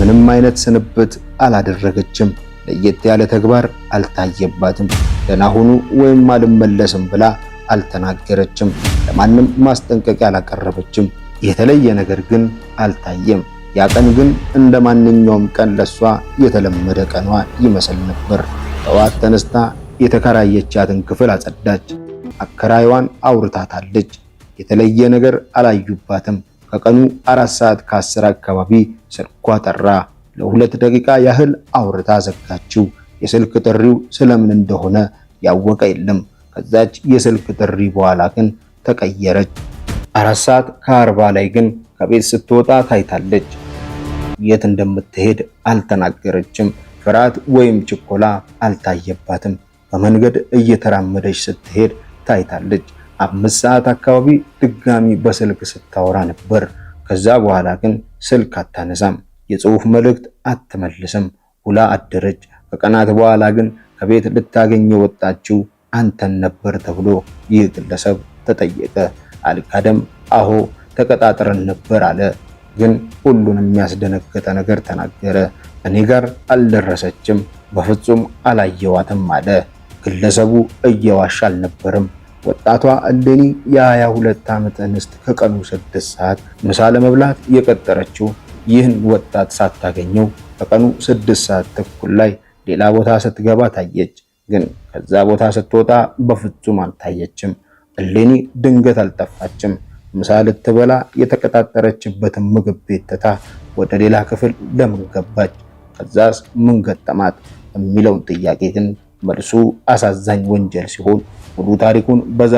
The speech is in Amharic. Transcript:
ምንም አይነት ስንብት አላደረገችም። ለየት ያለ ተግባር አልታየባትም። ደህና ሁኑ ወይም አልመለስም ብላ አልተናገረችም። ለማንም ማስጠንቀቂያ አላቀረበችም። የተለየ ነገር ግን አልታየም። ያ ቀን ግን እንደ ማንኛውም ቀን ለሷ የተለመደ ቀኗ ይመስል ነበር። ጠዋት ተነስታ የተከራየቻትን ክፍል አጸዳች። አከራይዋን አውርታታለች። የተለየ ነገር አላዩባትም። ከቀኑ 4:10 አካባቢ ስልኳ ጠራ። ለ2 ደቂቃ ያህል አውርታ ዘጋችው። የስልክ ጥሪው ስለምን እንደሆነ ያወቀ የለም። ከዛች የስልክ ጥሪ በኋላ ግን ተቀየረች። 4:40 ላይ ግን ከቤት ስትወጣ ታይታለች። የት እንደምትሄድ አልተናገረችም። ፍርሃት ወይም ችኮላ አልታየባትም። በመንገድ እየተራመደች ስትሄድ ታይታለች። 5 ሰዓት አካባቢ ድጋሚ በስልክ ስታወራ ነበር። ከዛ በኋላ ግን ስልክ አታነሳም፣ የጽሁፍ መልእክት አትመልስም። ውላ አደረች። ከቀናት በኋላ ግን ከቤት ልታገኝ የወጣችው አንተን ነበር ተብሎ ይህ ግለሰብ ተጠየቀ። አልካደም። አሆ ተቀጣጥረን ነበር አለ። ግን ሁሉንም የሚያስደነገጠ ነገር ተናገረ። እኔ ጋር አልደረሰችም፣ በፍጹም አላየዋትም አለ። ግለሰቡ እየዋሻ አልነበረም። ወጣቷ እሌኒ የ22 ዓመት እንስት ከቀኑ 6 ሰዓት ምሳ ለመብላት የቀጠረችው ይህን ወጣት ሳታገኘው ከቀኑ 6:30 ላይ ሌላ ቦታ ስትገባ ታየች። ግን ከዛ ቦታ ስትወጣ በፍጹም አልታየችም። እሌኒ ድንገት አልጠፋችም። ምሳ ልትበላ የተቀጣጠረችበትን ምግብ ቤት ትታ ወደ ሌላ ክፍል ለምን ገባች? ከዛስ ምን ገጠማት? የሚለውን ጥያቄ ግን መልሱ አሳዛኝ ወንጀል ሲሆን ሙሉ ታሪኩን በዛ